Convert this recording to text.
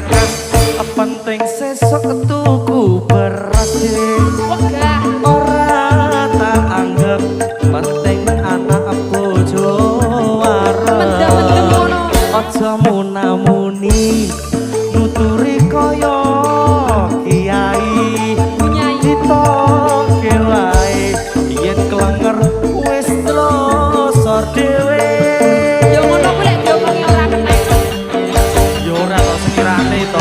Bakas penting sesuk tuku beras. Wegah. Ora tak anggap penting anak bojo wareg. Mendem-mendem ngono. Aja munamuni nuturi kaya kiai. Bunyai. Ditoke wae yen klenger wis tlosor dhewe. Ya ngono kuwi lek diomongi ora kena. Ya ora to, sekirane to.